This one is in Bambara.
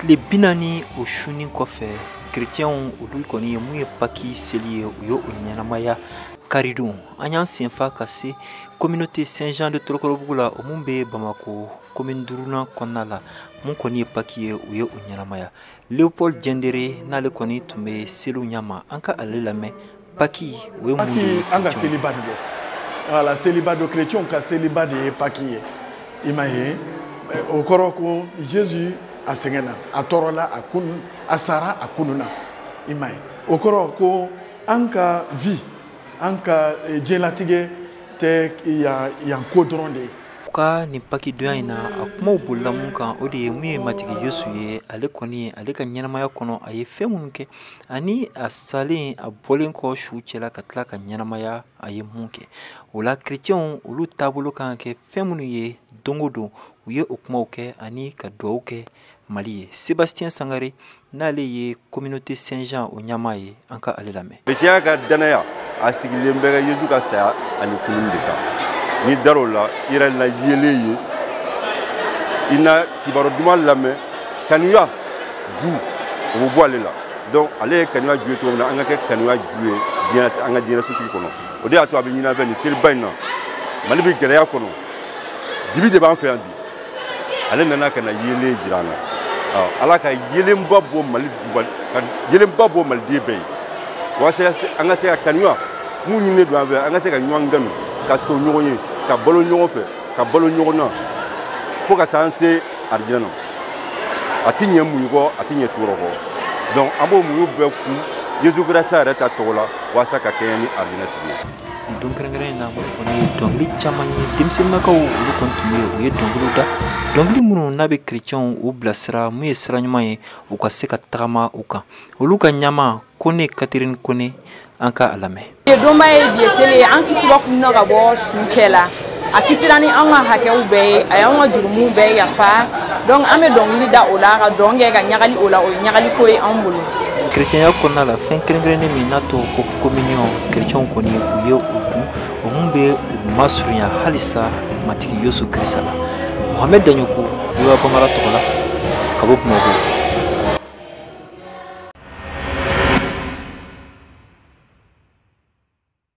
Tile 40 o sunin kɔfɛ, kerecɛnw olu kɔni ye mun ye Paki seli ye, u ye o ɲɛnamaya karidon. An y'an senfa ka se communauté Saint-Jean de Torokorobugu la, o mun bɛ Bamako commune duurunan kɔnɔna la. Mun kɔni ye Paki ye, u ye o ɲɛnamaya. Léopold Diendéré n'ale kɔni tun bɛ seliw ɲɛma, an ka ale lamɛn. Paki o ye mun de ye? An ka seliba de don. Voilà, seliba don, chrétiens ka seliba de ye Paki ye. I m'a ye, o kɔrɔ ko Jésus a sɛgɛnna, a tɔɔrɔla, a kun, a sara, a kununa. I m'a ye, o kɔrɔ ko an ka vie, an ka diɲɛlatigɛ tɛ yan yan ko dɔrɔn de ye. U ka nin Paki donya in na, a kumaw bolila mun kan, o de ye mun ye Matigi Yesu ye, ale kɔni ale ka ɲɛnamaya kɔnɔ, a ye fɛn minnu kɛ, ani a salen, a bɔlen kɔ su cɛla ka tila ka ɲɛnamaya, a ye mun kɛ. O la kerecɛnw olu taabolo kan ka kɛ fɛn minnu ye don o don, u ye o kumaw kɛ ani ka dugawu kɛ Mali ye. Sébastien Sangare n'ale ye communauté Saint-Jean o ɲɛmaa ye, an ka ale lamɛn. Kerecɛnya ka danaya a sigilen bɛ Yesu ka saya ani kunun de kan. Ni dar'o la, i yɛrɛ la yelen ye, i na kibaru duman lamɛn, kanuya ju o bɛ bɔ ale la. Donc ale ye kanuya ju ye cogo min na, an ka kɛ kanuya ju ye diɲɛ, an ka diɲɛ sosigi kɔnɔ. O de y'a to a bɛ ɲini an fɛ nin seliba in na. Mali bɛ gɛlɛya kɔnɔ, dibi de b'an fɛ yan bi. Ale nana ka na yelen jira an na. Ala ka yelenba bɔ Mali, ka yelenba bɔ Maliden bɛɛ ye, walasa an ka se ka kanuya mun ɲininen don an fɛ, an ka se ka ɲɔgɔn kanu, ka sɔn ɲɔgɔn ye, ka balo ɲɔgɔn fɛ, ka balo ɲɔgɔn na, fo ka taa an se arijinɛ na. A ti ɲɛ muɲu kɔ, a ti ɲɛ tɔɔrɔ kɔ. Donc an b'o muɲu bɛɛ kun Yesu Kirista yɛrɛ ta tɔgɔ la, walasa ka kɛɲɛ ni arijinɛ sigi ye. Nin don kɛrɛnkɛrɛn in na, minnu kɔni ye dɔnkili caman ye, denmisɛnninnakaw olu kɔni tun bɛ yen, u ye dɔnkiliw da, dɔnkili minnu n'a bɛ kerecɛnw u bilasira mun ye sira ɲuman ye, u ka se ka tagama u kan. Olu ka ɲɛmaa Kone Catherine Kone, an ka a lamɛn. Bi donba ye, bi ye seli ye, an kisiba kunna ka bɔ su cɛ la. A kisira ni an ka hakɛw bɛɛ ye, a y'an ka jurumuw bɛɛ yafa. Donc an bɛ dɔnkili da o la, ka dɔn kɛ, ka ɲagali o la, o ye ɲagali ko ye anw bolo. Kerecɛnya kɔnɔna la, fɛn kɛrɛnkɛrɛnnen min n'a tɔgɔ ko communion, kerecɛnw kɔni u ye o dun, o mun bɛ u masurunya halisa Matigi Yesu Kirisa la. Mohamed Daɲoko, VOA Bambara tɔgɔ la, ka bɔ Bamakɔ.